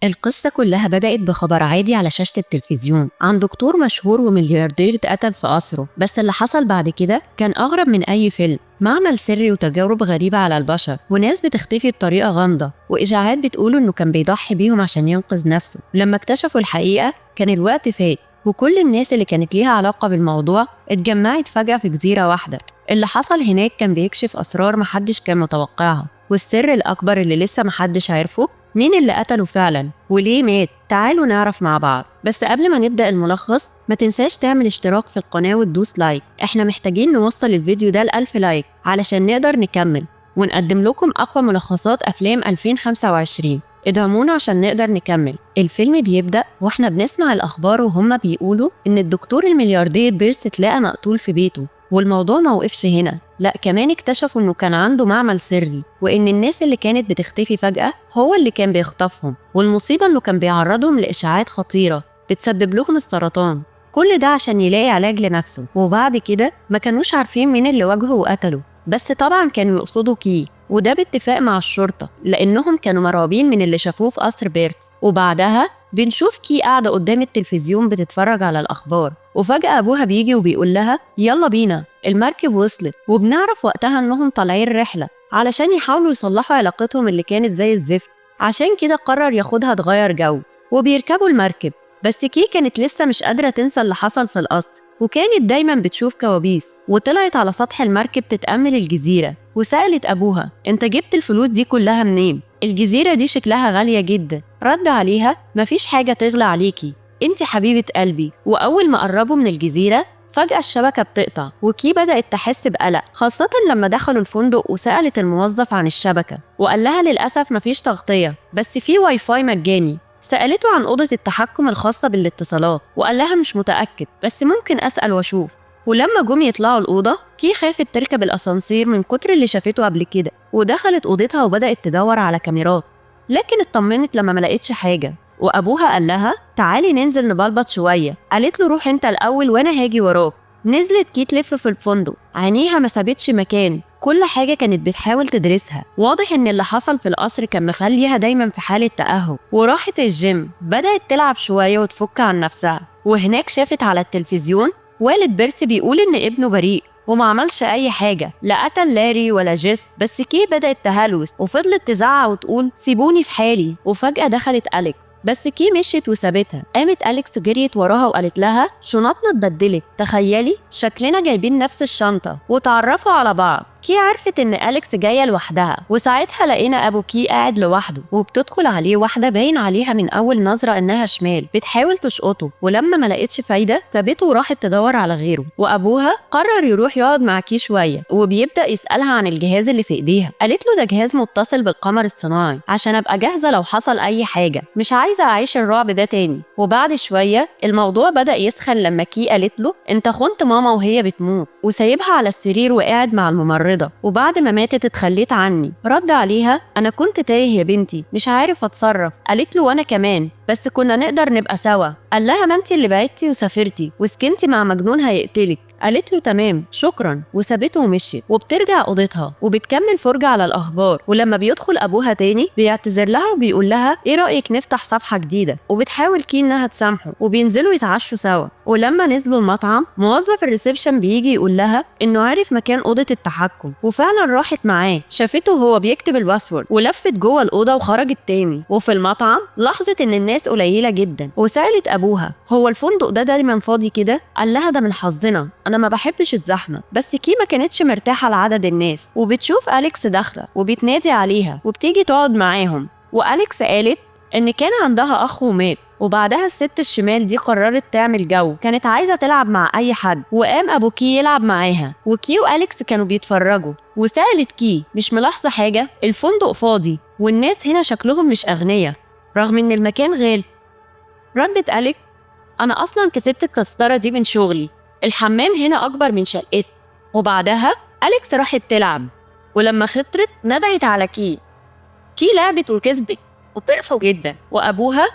القصة كلها بدأت بخبر عادي على شاشة التلفزيون عن دكتور مشهور وملياردير اتقتل في قصره، بس اللي حصل بعد كده كان أغرب من أي فيلم. معمل سري وتجارب غريبة على البشر، وناس بتختفي بطريقة غامضة، وإشاعات بتقول إنه كان بيضحي بيهم عشان ينقذ نفسه. لما اكتشفوا الحقيقة كان الوقت فات، وكل الناس اللي كانت ليها علاقة بالموضوع اتجمعت فجأة في جزيرة واحدة. اللي حصل هناك كان بيكشف أسرار محدش كان متوقعها، والسر الأكبر اللي لسه محدش عارفه مين اللي قتله فعلا وليه مات. تعالوا نعرف مع بعض. بس قبل ما نبدأ الملخص ما تنساش تعمل اشتراك في القناة وتدوس like، احنا محتاجين نوصل الفيديو ده ل1000 like علشان نقدر نكمل ونقدم لكم أقوى ملخصات أفلام 2025. ادعمونا عشان نقدر نكمل. الفيلم بيبدأ واحنا بنسمع الأخبار وهم بيقولوا إن الدكتور الملياردير بيرس اتلاقى مقتول في بيته، والموضوع ما وقفش هنا، لا كمان اكتشفوا انه كان عنده معمل سري، وان الناس اللي كانت بتختفي فجأة هو اللي كان بيخطفهم، والمصيبة انه كان بيعرضهم لإشعاعات خطيرة بتسبب لهم السرطان. كل ده عشان يلاقي علاج لنفسه. وبعد كده ما كانوش عارفين مين اللي واجهه وقتله، بس طبعا كانوا يقصدوا كي، وده باتفاق مع الشرطة لأنهم كانوا مرعوبين من اللي شافوه في قصر بيرتس. وبعدها بنشوف كي قاعدة قدام التلفزيون بتتفرج على الأخبار، وفجأة أبوها بيجي وبيقول لها يلا بينا المركب وصلت. وبنعرف وقتها إنهم طالعين رحلة علشان يحاولوا يصلحوا علاقتهم اللي كانت زي الزفت، عشان كده قرر ياخدها تغير جو، وبيركبوا المركب. بس كي كانت لسه مش قادرة تنسى اللي حصل في القصر، وكانت دايما بتشوف كوابيس، وطلعت على سطح المركب تتأمل الجزيرة، وسألت أبوها أنت جبت الفلوس دي كلها منين؟ الجزيرة دي شكلها غالية جدا. رد عليها مفيش حاجة تغلى عليكي، انت حبيبة قلبي. وأول ما قربوا من الجزيرة فجأة الشبكة بتقطع، وكي بدأت تحس بقلق، خاصة لما دخلوا الفندق وسألت الموظف عن الشبكة، وقال لها للأسف مفيش تغطية بس في واي فاي مجاني. سألته عن أوضة التحكم الخاصة بالاتصالات، وقال لها مش متأكد بس ممكن أسأل وأشوف. ولما جم يطلعوا الأوضة كي خافت تركب الأسانسير من كتر اللي شافته قبل كده، ودخلت أوضتها وبدأت تدور على كاميرات، لكن اطمنت لما ما لقيتش حاجة. وأبوها قال لها تعالي ننزل نبلبط شوية، قالت له روح أنت الأول وأنا هاجي وراك. نزلت كي تلف في الفندق، عينيها ما سابتش مكان، كل حاجة كانت بتحاول تدرسها. واضح إن اللي حصل في القصر كان مخليها دايما في حالة تأهب. وراحت الجيم، بدأت تلعب شوية وتفك عن نفسها، وهناك شافت على التلفزيون والد بيرس بيقول إن ابنه بريء وما عملش أي حاجة، لا قتل لاري ولا جيس. بس كي بدأت تهلوس وفضلت تزعق وتقول سيبوني في حالي. وفجأة دخلت أليكس، بس كي مشيت وسابتها. قامت أليكس جريت وراها وقالت لها شنطنا اتبدلت، تخيلي شكلنا جايبين نفس الشنطة. وتعرفوا على بعض. كي عرفت إن أليكس جاية لوحدها، وساعتها لقينا أبو كي قاعد لوحده، وبتدخل عليه واحدة باين عليها من أول نظرة إنها شمال، بتحاول تشقطه، ولما ما لقيتش فايدة سابته وراحت تدور على غيره. وأبوها قرر يروح يقعد مع كي شوية، وبيبدأ يسألها عن الجهاز اللي في إيديها. قالت له ده جهاز متصل بالقمر الصناعي عشان أبقى جاهزة لو حصل أي حاجة، مش عايزة أعيش الرعب ده تاني. وبعد شوية الموضوع بدأ يسخن لما كي قالت له أنت خنت ماما وهي بتموت وسايبها على السرير وقاعد مع الممرضة، وبعد ما ماتت اتخليت عني. رد عليها أنا كنت تايه يا بنتي مش عارف أتصرف. قالت له وأنا كمان، بس كنا نقدر نبقى سوا. قال لها ما انت اللي بعدتي وسافرتي وسكنتي مع مجنون هيقتلك. قالت له تمام شكرا، وسابته ومشيت. وبترجع اوضتها وبتكمل فرجة على الاخبار. ولما بيدخل ابوها تاني بيعتذر لها وبيقول لها ايه رايك نفتح صفحه جديده، وبتحاول كي انها تسامحه، وبينزلوا يتعشوا سوا. ولما نزلوا المطعم موظف ال reception بيجي يقول لها انه عارف مكان اوضه التحكم، وفعلا راحت معاه، شافته وهو بيكتب ال password، ولفت جوه الاوضه وخرجت تاني. وفي المطعم لاحظت ان الناس قليله جدا، وسالت ابوها هو الفندق ده دايما فاضي كده؟ قال لها ده من حظنا، انا ما بحبش الزحمه. بس كي ما كانتش مرتاحه لعدد الناس، وبتشوف أليكس داخله وبتنادي عليها وبتيجي تقعد معاهم. وأليكس قالت ان كان عندها اخ ومات، وبعدها الست الشمال دي قررت تعمل جو، كانت عايزه تلعب مع اي حد، وقام ابو كي يلعب معاها، وكي وأليكس كانوا بيتفرجوا. وسالت كي مش ملاحظه حاجه؟ الفندق فاضي والناس هنا شكلهم مش اغنياء رغم ان المكان غالي. ردت أليكس انا اصلا كسبت التذكره دي من شغلي، الحمام هنا أكبر من شقتي. وبعدها أليكس راحت تلعب، ولما خسرت ندهت على كي. كي لعبت وكسبت وفرحوا جدا. وأبوها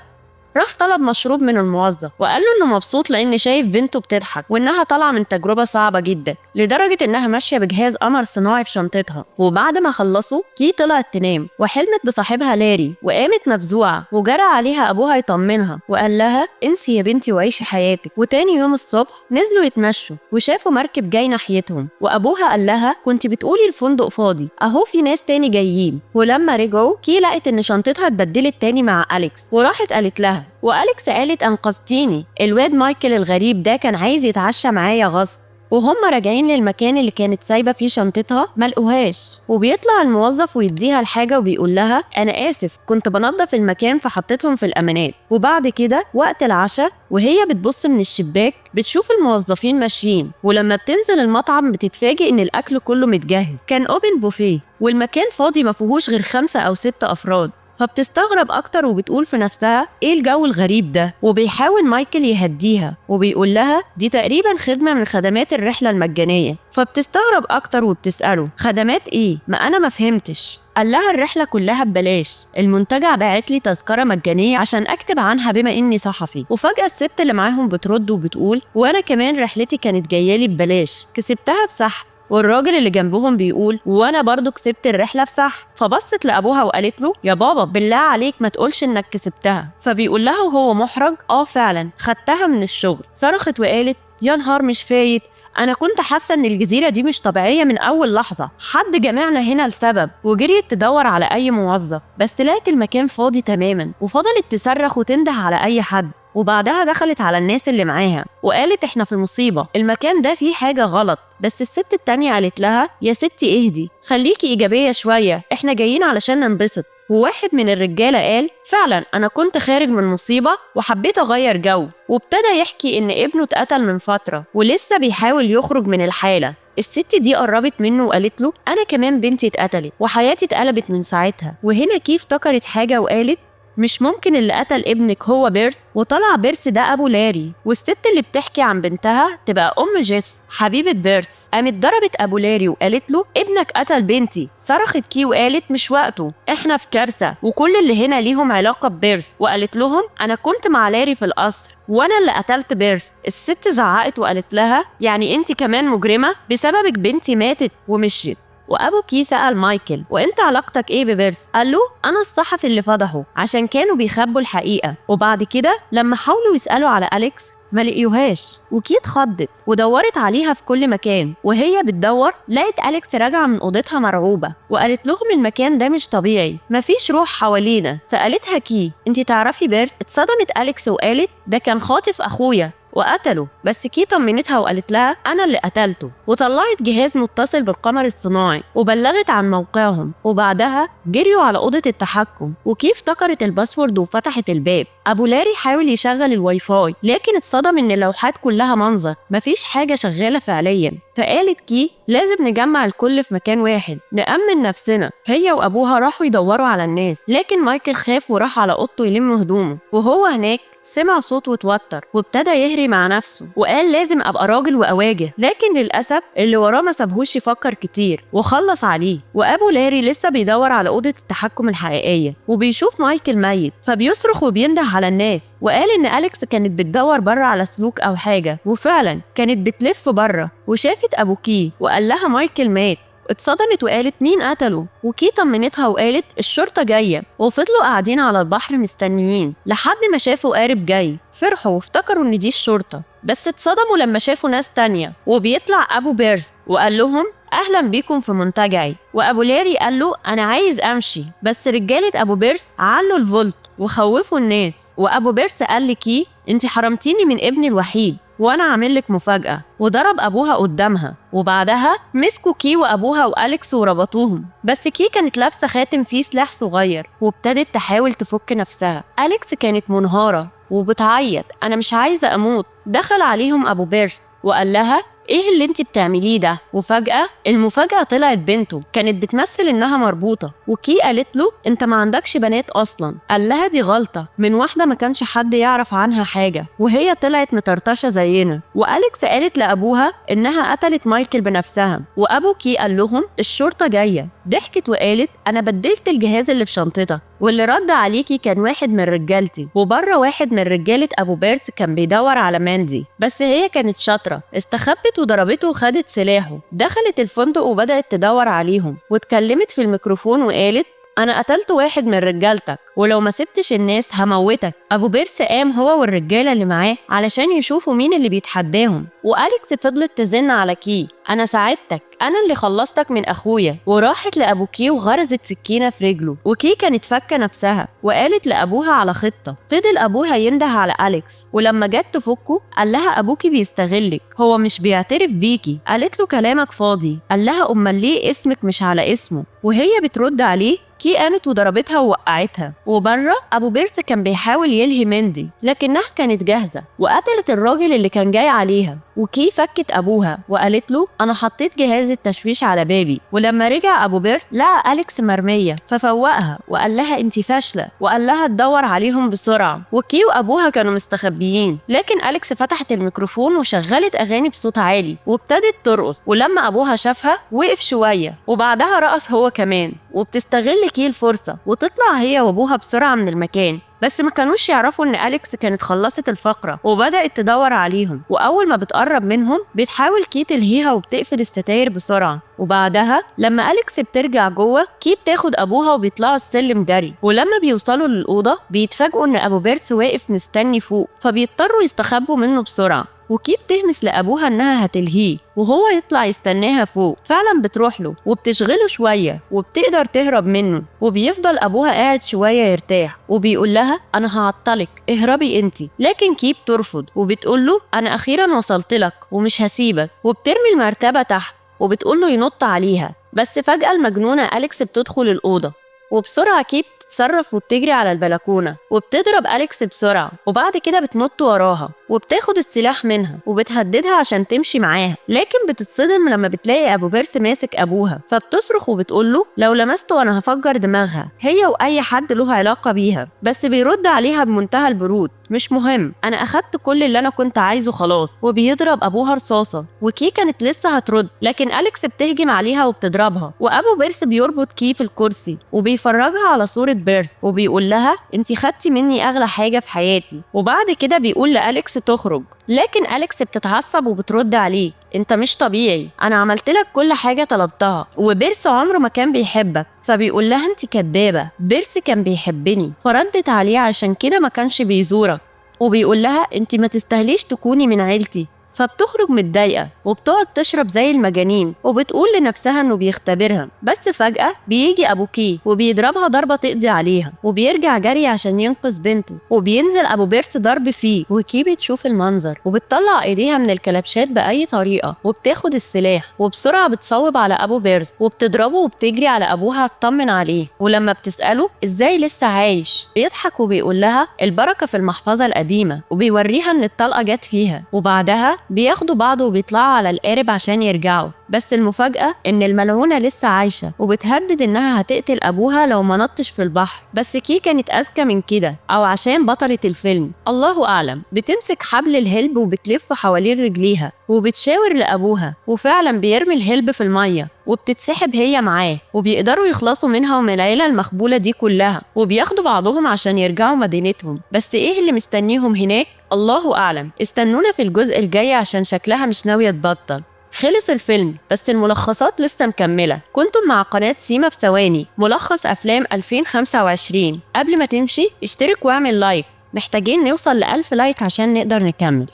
راح طلب مشروب من الموظف وقال له إنه مبسوط لأن شايف بنته بتضحك وإنها طالعة من تجربة صعبة جدا لدرجة إنها ماشية بجهاز قمر صناعي في شنطتها. وبعد ما خلصوا كي طلعت تنام وحلمت بصاحبها لاري وقامت مفزوعة، وجرى عليها أبوها يطمنها وقال لها انسي يا بنتي وعيشي حياتك. وتاني يوم الصبح نزلوا يتمشوا وشافوا مركب جاي ناحيتهم، وأبوها قال لها كنت بتقولي الفندق فاضي، أهو في ناس تاني جايين. ولما رجعوا كي لقت إن شنطتها اتبدلت تاني مع أليكس، وراحت قالت لها، وأليكس قالت أنقذتيني، الواد مايكل الغريب ده كان عايز يتعشى معايا غصب. وهم راجعين للمكان اللي كانت سايبه فيه شنطتها ما لقوهاش، وبيطلع الموظف ويديها الحاجة وبيقول لها انا اسف كنت بنظف المكان فحطيتهم في الامانات. وبعد كده وقت العشاء وهي بتبص من الشباك بتشوف الموظفين ماشيين، ولما بتنزل المطعم بتتفاجئ ان الاكل كله متجهز، كان open buffet والمكان فاضي ما فيهوش غير 5 أو 6 افراد. فبتستغرب أكتر وبتقول في نفسها إيه الجو الغريب ده؟ وبيحاول مايكل يهديها وبيقول لها دي تقريبا خدمة من خدمات الرحلة المجانية. فبتستغرب أكتر وبتسأله خدمات إيه؟ ما أنا ما فهمتش. قال لها الرحلة كلها ببلاش، المنتجع باعت لي تذكرة مجانية عشان أكتب عنها بما إني صحفي. وفجأة الست اللي معاهم بترد وبتقول وأنا كمان رحلتي كانت جايالي ببلاش، كسبتها بسحب. والراجل اللي جنبهم بيقول وانا برضو كسبت الرحلة بصح. فبصت لابوها وقالت له يا بابا بالله عليك ما تقولش انك كسبتها. فبيقول لها وهو محرج اه فعلا خدتها من الشغل. صرخت وقالت يا نهار مش فايت، انا كنت حاسه ان الجزيرة دي مش طبيعية من اول لحظة، حد جمعنا هنا لسبب. وجريت تدور على اي موظف بس لقت المكان فاضي تماما، وفضلت تصرخ وتنده على اي حد. وبعدها دخلت على الناس اللي معاها وقالت احنا في مصيبة، المكان ده فيه حاجة غلط. بس الست التانية قالت لها يا ستي اهدي، خليكي إيجابية شوية، احنا جايين علشان ننبسط. وواحد من الرجالة قال فعلا أنا كنت خارج من مصيبة وحبيت أغير جو. وابتدى يحكي إن ابنه اتقتل من فترة ولسه بيحاول يخرج من الحالة. الست دي قربت منه وقالت له أنا كمان بنتي اتقتلت وحياتي اتقلبت من ساعتها. وهنا كيف افتكرت حاجة وقالت مش ممكن اللي قتل ابنك هو بيرث، وطلع بيرث ده ابو لاري، والست اللي بتحكي عن بنتها تبقى ام جيس حبيبه بيرث. قامت ضربت ابو لاري وقالت له ابنك قتل بنتي. صرخت كي وقالت مش وقته، احنا في كارثة وكل اللي هنا ليهم علاقة ببيرث. وقالت لهم انا كنت مع لاري في القصر وانا اللي قتلت بيرث. الست زعقت وقالت لها يعني انت كمان مجرمه، بسببك بنتي ماتت، ومشيت. وابو كي سأل مايكل وانت علاقتك ايه ببيرث؟ قال له انا الصحفي اللي فضحه عشان كانوا بيخبوا الحقيقة. وبعد كده لما حاولوا يسالوا على اليكس ما لقيوهاش، وكي اتخضت ودورت عليها في كل مكان. وهي بتدور لقت اليكس راجعه من اوضتها مرعوبه وقالت لهم المكان ده مش طبيعي، مفيش روح حوالينا. سالتها كي انت تعرفي بيرث؟ اتصدمت اليكس وقالت ده كان خاطف اخويا وقتله. بس كي طمنتها وقالت لها انا اللي قتلته، وطلعت جهاز متصل بالقمر الصناعي وبلغت عن موقعهم. وبعدها جريوا على اوضة التحكم وكي افتكرت ال password وفتحت الباب. ابو لاري حاول يشغل الواي فاي لكن اتصدم ان اللوحات كلها منظر، مفيش حاجة شغالة فعليا. فقالت كي لازم نجمع الكل في مكان واحد نأمن نفسنا. هي وابوها راحوا يدوروا على الناس، لكن مايكل خاف وراح على اوضته يلم هدومه. وهو هناك سمع صوت وتوتر وابتدى يهري مع نفسه وقال لازم ابقى راجل واواجه، لكن للاسف اللي وراه ما سابهوش يفكر كتير وخلص عليه. وابو لاري لسه بيدور على اوضة التحكم الحقيقية وبيشوف مايكل ميت، فبيصرخ وبينده على الناس وقال ان اليكس كانت بتدور بره على سلوك او حاجة، وفعلا كانت بتلف بره وشافت ابو كي وقال لها مايكل مات. اتصدمت وقالت مين قتله؟ وكي طمنتها وقالت الشرطة جاية. وفضلوا قاعدين على البحر مستنيين لحد ما شافوا قارب جاي، فرحوا وافتكروا ان دي الشرطة، بس اتصدموا لما شافوا ناس تانية. وبيطلع ابو بيرث وقال لهم اهلا بيكم في منتجعي. وابو لاري قال له انا عايز امشي، بس رجالة ابو بيرث علوا الفولت وخوفوا الناس. وابو بيرث قال لكي انت حرمتيني من ابني الوحيد وانا عامل لك مفاجأة، وضرب ابوها قدامها. وبعدها مسكوا كي وابوها واليكس وربطوهم، بس كي كانت لابسه خاتم فيه سلاح صغير وابتدت تحاول تفك نفسها. اليكس كانت منهاره وبتعيط انا مش عايزه اموت. دخل عليهم ابو بيرث وقال لها ايه اللي انت بتعمليه ده؟ وفجأة المفاجأة طلعت بنته كانت بتمثل انها مربوطة. وكي قالت له انت ما عندكش بنات اصلا. قال لها دي غلطة من واحدة ما كانش حد يعرف عنها حاجة، وهي طلعت مطرطشة زينا. وأليكس قالت لأبوها انها قتلت مايكل بنفسها، وأبو كي قال لهم الشرطة جاية. ضحكت وقالت انا بدلت الجهاز اللي في شنطتك، واللي رد عليكي كان واحد من رجالتي. وبره واحد من رجالة أبو بيرس كان بيدور على ماندي، بس هي كانت شاطرة، استخبت وضربته وخدت سلاحه. دخلت الفندق وبدأت تدور عليهم، واتكلمت في الميكروفون وقالت أنا قتلت واحد من رجالتك، ولو ما سبتش الناس هموتك. أبو بيرس قام هو والرجالة اللي معاه علشان يشوفوا مين اللي بيتحداهم. وأليكس فضلت تزن على كي، أنا ساعدتك، أنا اللي خلصتك من أخويا. وراحت لأبو كي وغرزت سكينة في رجله، وكي كانت فكة نفسها وقالت لأبوها على خطة. فضل أبوها ينده على أليكس، ولما جت تفكه قال لها أبوكي بيستغلك، هو مش بيعترف بيكي. قالت له كلامك فاضي. قال لها أمال ليه اسمك مش على اسمه؟ وهي بترد عليه كي قامت وضربتها ووقعتها. وبره أبو بيرس كان بيحاول يلهي مندي، لكنها كانت جاهزة وقتلت الراجل اللي كان جاي عليها. وكي فكت أبوها وقالت له أنا حطيت جهاز التشويش على بابي. ولما رجع أبو بيرس لقى أليكس مرمية، ففوقها وقال لها أنت فاشلة، وقال لها تدور عليهم بسرعة. وكي وأبوها كانوا مستخبيين، لكن أليكس فتحت الميكروفون وشغلت أغاني بصوت عالي وابتدت ترقص. ولما أبوها شافها وقف شوية، وبعدها رقص هو كمان. وبتستغل كي الفرصة وتطلع هي وأبوها بسرعة من المكان، بس ما كانوش يعرفوا ان أليكس كانت خلصت الفقرة وبدأت تدور عليهم. وأول ما بتقرب منهم بتحاول كي تلهيها وبتقفل الستاير بسرعة. وبعدها لما أليكس بترجع جوه كي بتاخد أبوها وبيطلعوا السلم جري. ولما بيوصلوا للأوضة بيتفاجئوا ان أبو بيرس واقف مستني فوق، فبيضطروا يستخبوا منه بسرعة. وكي بتهمس لأبوها إنها هتلهيه وهو يطلع يستناها فوق. فعلا بتروح له وبتشغله شوية وبتقدر تهرب منه. وبيفضل أبوها قاعد شوية يرتاح، وبيقول لها أنا هعطلك، اهربي انتي. لكن كي بترفض وبتقول له أنا أخيرا وصلت لك ومش هسيبك، وبترمي المرتبة تحت وبتقول له ينط عليها. بس فجأة المجنونة أليكس بتدخل الأوضة، وبسرعة كي بتتصرف وبتجري على البلكونة وبتضرب أليكس بسرعة، وبعد كده بتنط وراها وبتاخد السلاح منها وبتهددها عشان تمشي معاها. لكن بتتصدم لما بتلاقي أبو بيرس ماسك أبوها، فبتصرخ وبتقول له لو لمسته أنا هفجر دماغها هي وأي حد له علاقة بيها. بس بيرد عليها بمنتهى البرود، مش مهم، أنا أخدت كل اللي أنا كنت عايزه خلاص. وبيضرب أبوها رصاصة، وكي كانت لسه هترد لكن أليكس بتهجم عليها وبتضربها. وأبو بيرس بيربط كي في الكرسي وبيفرجها على صورة بيرس وبيقول لها انتي خدتي مني أغلى حاجة في حياتي. وبعد كده بيقول لأليكس تخرج، لكن أليكس بتتعصب وبترد عليه انت مش طبيعي، انا عملت لك كل حاجة طلبتها، وبيرس عمره ما كان بيحبك. فبيقول لها انت كدابة، بيرس كان بيحبني. فردت عليه عشان كده ما كانش بيزورك، وبيقول لها انت ما تستاهليش تكوني من عيلتي. فبتخرج متضايقة وبتقعد تشرب زي المجانين وبتقول لنفسها انه بيختبرها. بس فجأة بيجي ابو كي وبيضربها ضربة تقضي عليها، وبيرجع جري عشان ينقذ بنته، وبينزل ابو بيرس ضرب فيه. وكي بتشوف المنظر وبتطلع ايديها من الكلبشات بأي طريقة وبتاخد السلاح وبسرعة بتصوب على ابو بيرس وبتضربه وبتجري على ابوها تطمن عليه. ولما بتسأله ازاي لسه عايش بيضحك وبيقول لها البركة في المحفظة القديمة، وبيوريها ان الطلقة جت فيها. وبعدها بياخدوا بعض وبيطلعوا على القارب عشان يرجعوا. بس المفاجأة إن الملعونة لسه عايشة وبتهدد إنها هتقتل أبوها لو ما نطش في البحر. بس كي كانت أذكى من كده، أو عشان بطلة الفيلم الله أعلم. بتمسك حبل الهلب وبتلفه حوالين رجليها وبتشاور لأبوها، وفعلا بيرمي الهلب في المية وبتتسحب هي معاه، وبيقدروا يخلصوا منها ومن العيلة المخبولة دي كلها، وبياخدوا بعضهم عشان يرجعوا مدينتهم. بس إيه اللي مستنيهم هناك؟ الله أعلم. استنونا في الجزء الجاي عشان شكلها مش ناوية تبطل. خلص الفيلم بس الملخصات لسه مكملة. كنتم مع قناة سيما في ثواني، ملخص أفلام 2025. قبل ما تمشي اشترك واعمل like، محتاجين نوصل ل1000 like عشان نقدر نكمل.